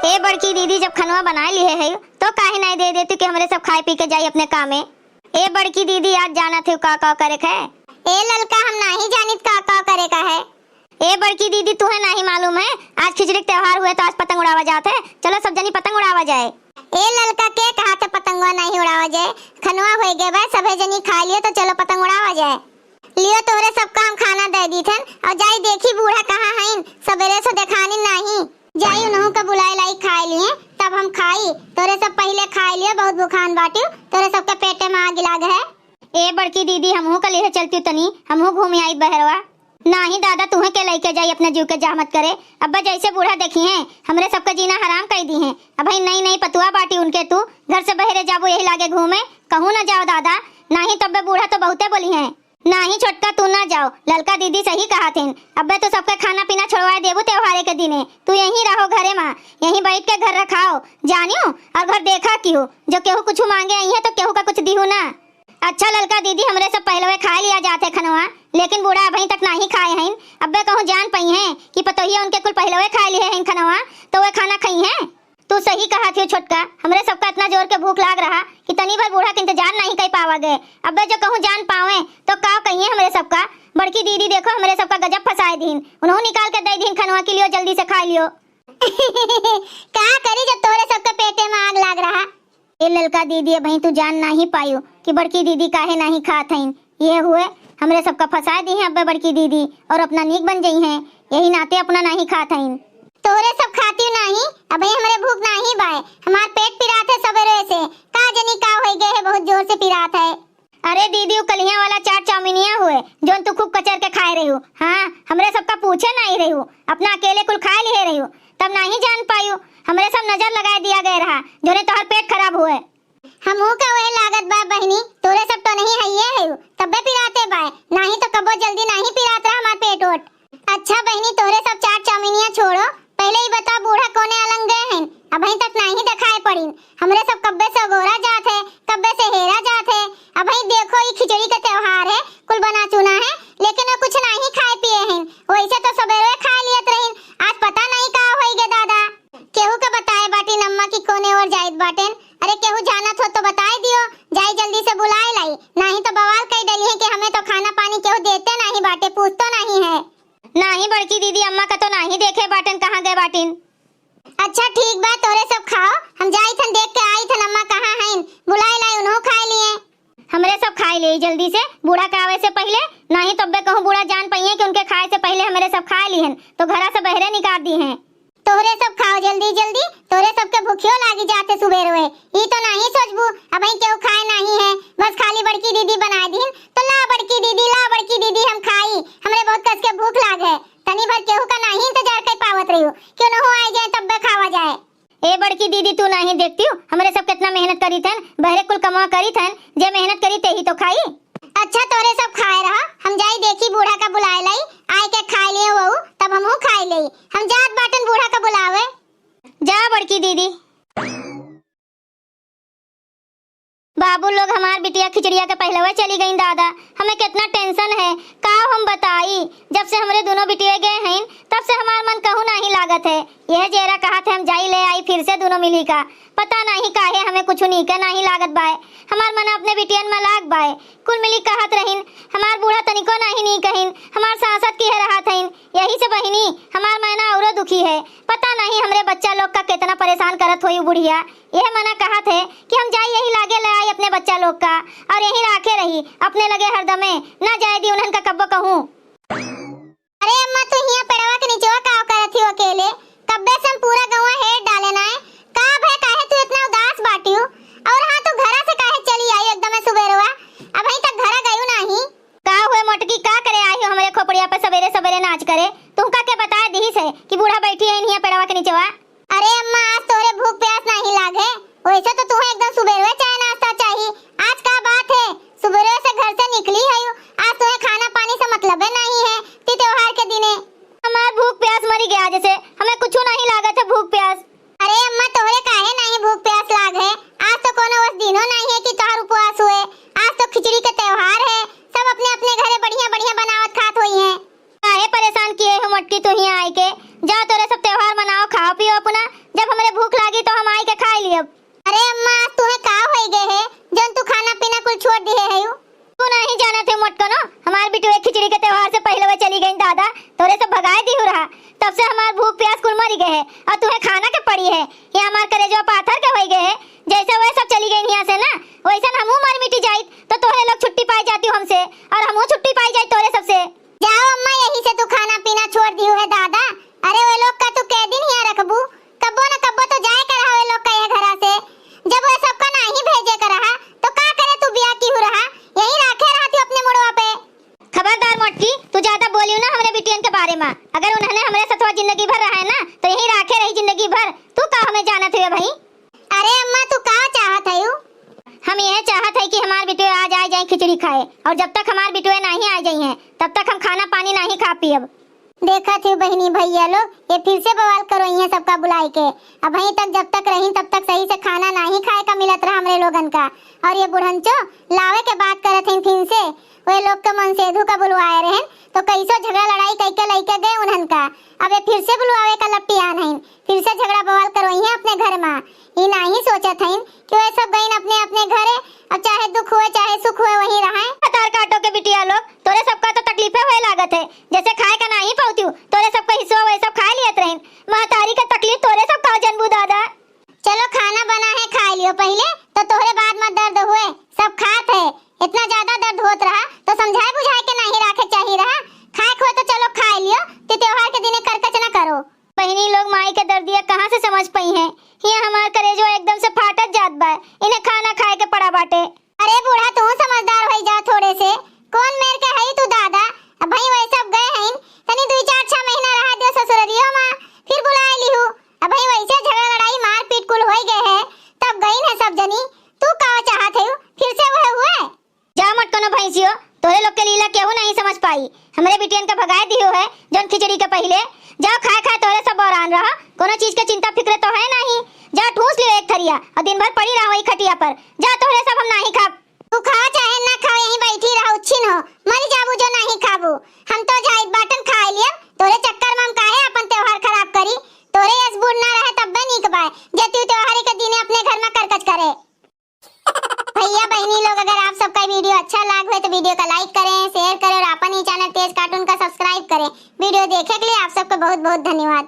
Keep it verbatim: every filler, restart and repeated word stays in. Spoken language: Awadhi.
ए बड़की दीदी, जब खनवा बनाए लिहे है तो काहे नाहीं दे देती कि हमरे सब खाए पी के जाई अपने कामे। ए बड़की दीदी, आज जानत है का का करे के है? ए ललका, हम नाहीं जानित का का करे का है। ए बड़की दीदी, तुहे नाहीं मालूम है, आज खिचड़ी के त्योहार हुए तो आज पतंग उड़ावा जात है, चलो सब जनी पतंग उड़ावा जाए। ए ललका, के कहा थे पतंगवा नाहीं उड़ावा जाए? खनवा होए गए बा, सभे जनी खा लियो तो चलो पतंग उड़ावा जाए। लियो, तोहरे सबका हम खाना दे दीथन, और जाई देखी बूढ़ा कहाँ हईन, सबेरे से देखानी नाहीं। जाई उन्हों का बुलाए लाई, खाए लिए, तब हम खाई। तोहरे सब पहिले खाए लियो, बहुत भुखान बाटियो, तोहरे सबके पेटे में आग लाग है। ए बड़की दीदी, हमहू का लेहे चलती तनी, हमहू घूम आई बहरवा। नाहीं दादा, तुहे के लइके जाई, अपने जीव के जाह मत करे। अब्बा जैसे बूढ़ा देखी हैं, हमरे सबका जीना हराम कई दी हैं। अबही नई नई पतुआ बाटी उनके, तू घर से बहरे जाबू यही लागे घूमे, कहूँ ना जाओ दादा, नाहीं तब्बे बूढ़ा तो बहुते बोली हैं। नाहीं छोटका, तू ना जाओ, ललका दीदी सही कहा थिन। अब्बे तो सबके खाना पीना छोड़वाए देबू त्योहारे के दिने, तू यहीं रहो घरे मा, यहीं बैठ के घर रखाओ, जानियो, और घर देखा कियो, जो केहू कुछ मांगे आई है तो केहू का कुछ दिहू ना। अच्छा ललका दीदी, हमरे सब पहलवे खाए लिया जात है खनवा, लेकिन बूढ़ा अबहीं तक नाहीं खाए हईन। अब्बे कहूँ जान पई हैं कि पतोहिया उनके कुल पहलवे खाए लिए हईन खनवा, तो वे खाना खई हैं। तू सही कहा थियो छोटका, हमरे सबका इतना जोर के भूख लाग रहा कि तनी भर बूढ़ा के इंतजार नाहीं कर पावा गए। अब्बे जो कहूँ जान पावे तो का कहिए हमरे सबका। बड़की दीदी देखो, हमरे सबका गजब फंसाए दीन, उन्हों निकाल के दे दीन खनवा के लियो, जल्दी से खा लियो। का करी जब तोहरे सबके पेटे में आग लाग रहा। ए ललका दीदी, अबहीं तू जान नाहीं पायू कि बड़की दीदी काहे नाहीं खात हईन। ये हुए, हमरे सबका फंसा दी हैं अब्बे बड़की दीदी और अपना नीक बन जई हैं, यही नाते अपना नाहीं खात हईन। तोहरे सब खाती नाहीं, अबहीं हमरे भूख नाहीं बाय, हमार पेट पिरात है सबेरे से, का जनी का होई गए है, बहुत जोर से पिरात है। अरे दीदी, उ कलिया वाला चाट चाउमीनिया हुए, जोन तू खूब कचर के खाए रही हो। हाँ, हमरे सबका पूछे नाहीं रही हो, अपना अकेले कुल खाए लिहे रही हो, तब नाहीं जान पायू। हमरे सब नजर लगाए दिया गए रहा, जोने तोहर पेट खराब हुए। हमहू का वही लागत बा बहिनी, तोरे सब तो नहीं हइये है, तब्बे पिराते बाय, नाहीं तो कबो जल्दी नाहीं पिरात रहा हमार पेट ओट। अच्छा बहिनी, तोरे सब चाट चाउमीनिया छोड़ो, पहले ही बता बूढ़ा कोने अलंग गए हैं, अबहीं तक नाहीं दिखाए पड़ीन। हमरे सब कब्बे से अगोरा जात है, कब्बे से हेरा जात है। अबहीं देखो, ई खिचड़ी का त्योहार है, कुल बना चुना है, लेकिन वो कुछ नाहीं खाए पिए हैं। वैसे तो सबेरे खाए लियत रहीन, आज पता नहीं का होई गे दादा। केहू के बताए बाटिन अम्मा कि कोने ओर जाइत बाटेन। अरे केहू जानत हो तो बताए दियो, जाई जल्दी से बुलाए लाई, नाहीं तो बवाल कई डली है कि हमें तो खाना पानी केहू देते नाहीं बाटे, पूछतो नाहीं है। नाहीं बड़की दीदी, अम्मा का तो नाहीं देखे बाटेन, कहाँ गए बाटिन। अच्छा ठीक बा, तोरे सब खाओ, हम जाई थन देख के आई थन अम्मा कहाँ हईन, बुलाए लाई उन्हों खाए लिए। हमरे सब खाए लिए जल्दी से, बूढ़ा के आवे से पहिले, नाहीं तो अब्बे कहूँ बूढ़ा जान पइहे कि उनके खाए से पहिले हमरे सब खाए लिहन, तो घरा से बहरे निकाल दी हैं। तोहरे सब खाओ जल्दी जल्दी, तोहरे सबके भूखियो लागी जाते सुबेर हुए। ई तो नाहीं सोचबू, अबहीं केहू खाए नाहीं है, बस खाली बड़की दीदी बनाए दीन, तो ला बड़की दीदी, ला बड़की दीदी, हम खाई, हमरे बहुत कस के भूख लाग है। तनी भर केहू का नाहीं इंतजार कर पावत रही हो, क्यों न हो आए जाए तब्बे खावा जाए। ए बड़की दीदी, तू नाहीं देखती हो, हमरे सब कितना मेहनत करी थन, बहरे कुल कमवा करी थन, जे मेहनत करी ते ही तो खाई। अच्छा, तोरे सब खाए रहा, हम जाई देखी बूढ़ा का बुलाए लाई, आए के खाए लिए वहू, तब हमहू खाए लेई। हम जात बाटन बूढ़ा का बुलावे। जा बड़की दीदी। बाबू लोग, हमार बिटिया खिचड़िया के पहलवे चली गईं दादा, हमें कितना tension है, का हम बताई। जब से हमरे दोनों बिटिया गए हैं, तब से हमार मन कहूँ नाहीं लागत है। यह जेरा कहत है हम जाई ले आई फिर से दोनों मिली का। पता नाहीं काहे हमें कुछ नीके नाहीं लागत बाय। हमार मन अपने बिटियन में लाग बाय। कुल मिली कहत रहिन, हमार बूढ़ा तनिको नाहीं नीक हइन, हमार सांसत किहे रहत हइन। यही से बहिनी, हमार मैना औरो दुखी है। पता नाहीं हमरे बच्चा लोग का कितना परेशान करत होई उ बुढ़िया। यह मना कहत है कि हम जाई यही लागे ले आई अपने बच्चा लोग का और यहीं राखे रही, अपने लगे हरदमे, ना जाए दी उन्हन का कब्बो कहूँ। अरे अम्मा, तू हियां पेड़वा के निचवा का करत ही अकेले? कब्बे से हम पूरा गौवा हेर डाले ना है। का भय, काहे तू इतना उदास बाटियो? और हाँ, तू घरा से काहे चली आई एकदम सुबेरवा? अबहीं तक घरा गयू नाहीं। का हुए मोटकी, का करे आई हो हमरे खोपड़िया पे सबेरे सबेरे नाच करे? तुमका के बताए दिहिस है कि बूढ़ा बैठी है हियां पेड़वा के निचवा? अरे अम्मा, आज तोरे भूख प्यास नाहीं लागे, वैसे तो तुहे एकदम सुबेरवे चाय नाश्ता चाही। आज का बात है, सुबेरवे से घर से निकली है, आज तुहे खाना पानी से मतलबे नाहीं है, ती त्योहार के दिने। हमार भूख प्यास मरी गया जैसे, हमें कुछ नाहीं लागत है भूख प्यास। अरे अम्मा, तोहरे काहे नाहीं भूख प्यास लाग है? आज तो कोनो वस दिनो नाहीं है कि तोहर उपवास हुए। आज तो खिचड़ी के त्योहार है, सब अपने अपने घरे बढ़िया बढ़िया बनावत खात होई हैं। काहे परेशान किए हो मोटकी तू हियां आए के? जाओ तोरे सब त्योहार मनाओ, खाओ पियो अपना। जब हमरे प्यास कुल मरी गए है और तुहे खाना के पड़ी है। ये हमार करेजवा पाथर के होई गए है। जैसे वह सब चली गई यहाँ से ना, वैसन हमहू मर मिटी जाइत, तो तोहरे लोग छुट्टी पाई जाती हमसे और हमहू छुट्टी पाई जाइत तोहरे सबसे। जाओ अम्मा, यही से तू खाना पीना छोड़ दिहु है दादा। अरे वो लोग का तू कै दिन हियाँ रखबू? कब्बो न कब्बो तो जाए के रहा वो लोग का ये घरा से। जब वो सबका नाही भेजे के रहा, तो का करे तू बियाह किहु रहा? यही राखे रहा तू अपने मुड़वा पे। खबरदार मोटकी, तू ज्यादा बोलियो ना हमरे बिटियन के बारे में। अगर उन्हने हमरे सथवा जिंदगी भर रहे ना, तो यही राखे रही जिंदगी भर। तू का हमें जानत हुए भाई? अरे अम्मा, तू का चाहत हयू? हम यह चाहत है कि हमार बिटुए आज आ जाए खिचड़ी खाए, और जब तक हमार बिटुए नाही आ जाई हैं, तब तक हम खाना पानी नाही खा पियब। देखत ही बहिनी भैया लोग, ये फिर से बवाल करो इहाँ सबका बुलाई के। अबहीं तक जब तक रही तब तक सही से खाना नाही खाए का मिलत रहा हमरे लोगन का, और ये बुढ़ंचो लावे के बात करत हैं फिर से। वे लोग के मनसेधु का बुलवाए रहन, तो कैसो झगड़ा लड़ाई कई के लइके गए उन्हन का। अब ये फिर से बुलवावे का लपटियान हइन, फिर से झगड़ा बवाल करवइहें अपने घर मा। ई नाही सोचत हइन कि वे सब गइन अपने अपने घरे, अब चाहे दुख हुए चाहे सुख हुए वहीं रहे। तार काटो के बिटिया लोग, तोरे सबका तो तकलीफे हुए लागत है, जैसे खाए का नाही पौतियो, तोरे सबका हिस्सा वे सब खाए लियत रहिन। महतारी का तकलीफ तोरे सबका जनबू दादा। चलो खाना बना है, खाए लियो पहिले, तो तोहरे बाद मा दर्द हुए। सब खात है, इतना ज्यादा दर्द होत रहा तो समझाए बुझाए के नाही राखे चाही रहा। खाए खोए तो चलो खाए लियो, ते त्योहार के दिने करकच ना करो। बहिनी लोग माई के दर्दिया कहाँ से समझ पइहें? हियाँ हमार करेजवा एकदम से फाटत जात बा, इन्हें खाना खाए के पड़ा बाटे। अरे बूढ़ा, तू समझदार होई जा थोड़े से। कौन मेर के हई तू दादा? अब भाई वही सब गए हईन, तनी दुई चार छह महीना रहा दियो ससुररियो मा, फिर बुलाए लिहू। अब भाई वैसे झगड़ा लड़ाई मारपीट कुल होई गए है, तब गईन है सब जनी। तू का चाहत है, फिर से वह हुए? जा मत कोनो भैंसियो, तोरे लोग के लीला केहू नहीं समझ पाई। हमरे बिटियन का भगाए दियो है जौन खिचड़ी के पहिले। जाओ खाए खाए तोरे सब बौरान रहा, कोनो चीज के चिंता फिक्र तो है नहीं। जा ठूस लियो एक थरिया और दिन भर पड़ी रहो ई खटिया पर। जा तोरे सब हम नाही खाब। तू खाओ चाहे ना खाओ, यहीं बैठी रहो, उच्छिन हो, मरी जाबू जो नाही खाबू। हम तो जाइत बाटन खाए लियब, तोरे चक्कर में हम काहे अपन त्योहार खराब करी? तोरे यस बूढ़ ना रहे तब्बे नीक बाय, जे तू त्योहारी के दिने अपने घर में करकच करे। भैया बहिनी लोग, अगर आप सबका वीडियो अच्छा लाग हुए तो वीडियो का like करें, share करें और अपन ही चैनल तेज कार्टून का subscribe करें। वीडियो देखे के लिए आप सबको बहुत बहुत धन्यवाद।